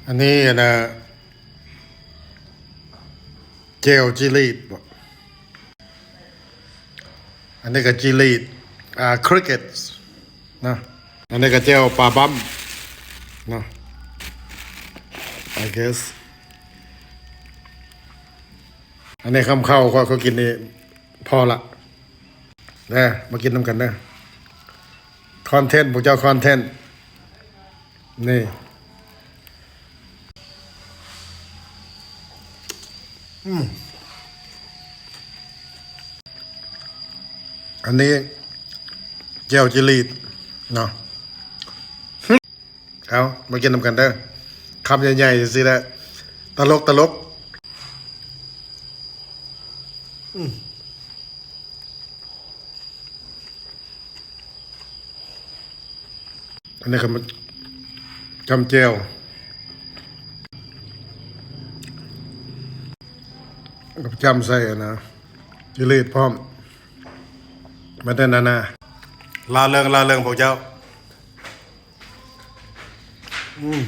ອັນນີ້ອັນນ່າ ແຈ່ວຈີ່ຫຼີດບໍ? ອັນນີ້ກໍຈີ່ຫຼີດ ອ່າ ຄຣິກເກັດເນາະ. ອັນນີ້ກໍແຈ່ວປາບ້ຳເນາະ I guess. ອັນນີ້ຄຳເຂົ້າຂ້ອຍ ຂ້ອຍກິນນີ້ພໍລະເດີ. ມາກິນນຳກັນເດີ ຄອນເທັນ ພວກເຈົ້າຄອນເທັນ. ນີ້ ອືມ ອັນນີ້ແຈ່ວຈີ່ຫຼີດເນາະ. ເອົາ ມາກິນນຳກັນເດີ ຄຳໃຫຍ່ໆ ຈັ່ງຊີ້ແຫຼະ ຕະຫຼົກຕະຫຼົກ. ອືມ ອັນນີ້ກໍມາຈ້ຳແຈ່ວ ກໍຈ້ຳໃສ່ອັນນ່າ ຈີ່ຫຼີດພ້ອມ ມາເດີນານາ. ລ່າເລິງ ລ່າເລິງພວກເຈົ້າ. ອືມ